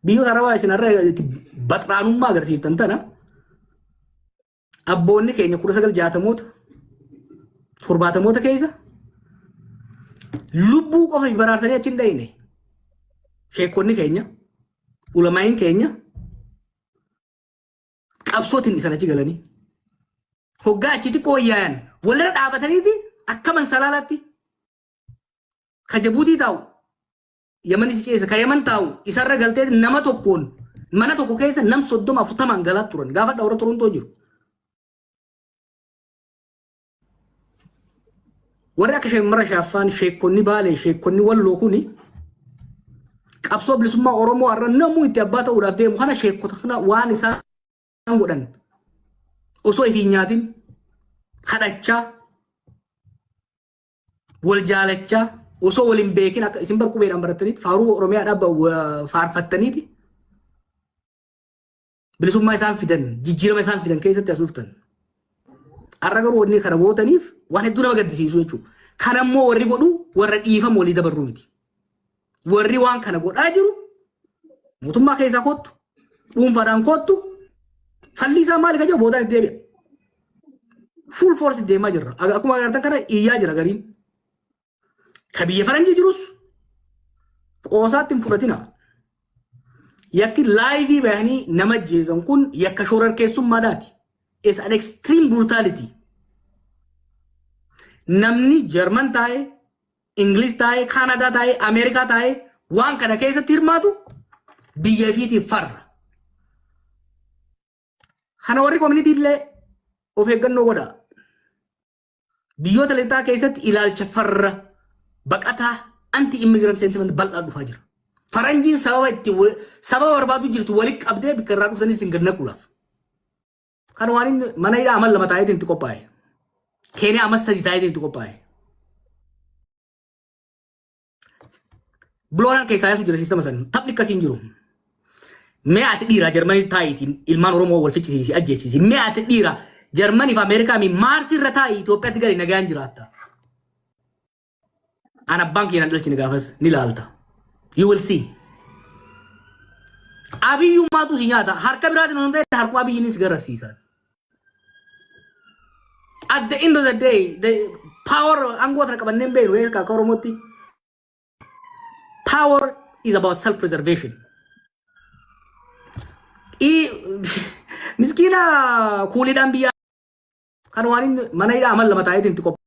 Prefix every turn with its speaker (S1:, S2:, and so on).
S1: Biyyoota Arabaa isin har'a itti baxraanummaa agarsiiftan tana abboonni keenya 1960moota 70moota keessa lubbuu qofa baraarsanii achi hin dhayne. Sheekonni keenya, ulamaa'iin keenya qabsootiin isan achi galanii hoggaa achi xiqqoo wayyaayan walirra dhaabataniiti akka mansalaalaatti ka Jabuutii taa'u Yamanis ceesa ka Yaman taa'u isarra galtee nama tokkoon mana tokko keessa nam 30 40n galaa turan gaafa warra Torontoo jiru. Warri akka Sheemmara Shaaffaan, sheekkonni Baalee, sheekkonni Walloo kuni qabsoo bilisummaa Oromoo har'a namuu itti abbaa ta'uudhaaf deemu kana sheekkota kana waan isaan godhan osoo ifi hin nyaatin kadhachaa wal jaalachaa osoo wal hin beekin akka isin bar qubeedhaan barattaniiti faaruu Oromiyaa dhaabba faarfattaniiti bilisummaa isaan fidan jijjiirama isaan fidan keessatti as dhuftan. Har'a garuu wanni kana gootaniif waan hedduu nama gaddisiisu jechuudha. Kana immoo warri godhu warra dhiifama walii dabarruu miti. Warri waan kana godhaa jiru mootummaa keessaa kottu, dhuunfaadhaan kottu, falli isaa maali ka jedhu boodaan itti deebi'a. Full force deemaa jirra. Akkuma agartan kana iyyaa jira gariin. Ka biyya faranjii jirus qoosaatti hin fudhatina. Yakki live bahanii nama ajjeesan kun yakka shororkeessummaadhaati. It's an extreme brutality. Namni Jarman taa'ee, Ingiliz taa'ee, Kaanadaa taa'ee, Ameerikaa taa'ee waan kana keessatti hirmaatu biyya ifiitiif farra. Kana warri community illee of eeggannoo godha. Biyyoota lixaa keessatti ilaalcha farra baqataa, anti immigrant sentiment bal'aa dhufaa jira. Faranjiin sababa itti sababa barbaadu jirtu walitti qabdee bikka irraa dhufsanis hin gad naquudhaaf. Kan waan inni mana hidhaa amal 2 taa'eetiin itti qophaa'e. Keeniyaa amal 3 taa'eetiin itti qophaa'e. Biloonaan keessaa yaasuu jira siistama san. Taphni akkasii hin jiru. Mee ati dhiiraa Jarmanii taa'iitiin ilmaan Oromoo wal ficcisiisi ajjeechisi. Mee ati dhiira Jarmanii fi Ameerikaa mi Maarsi irra taa'ii Itoophiyaatti gali nagaan jiraatta. An abbaan kiyya nan dhalchine gaafas ni laalta. You will see. Abiyyummaatu si nyaata. Harka biraatiin osoo hin ta'in harkuma Abiyyiinis garasiisa. At the end of the day, the power aangoo tana qabannee hin beeknu akka Oromootti. Power is about self preservation. Miskiina kuuliidhaan biyya kan waan inni mana hidhaa amal 2 taa'eetiin itti qophaa'e.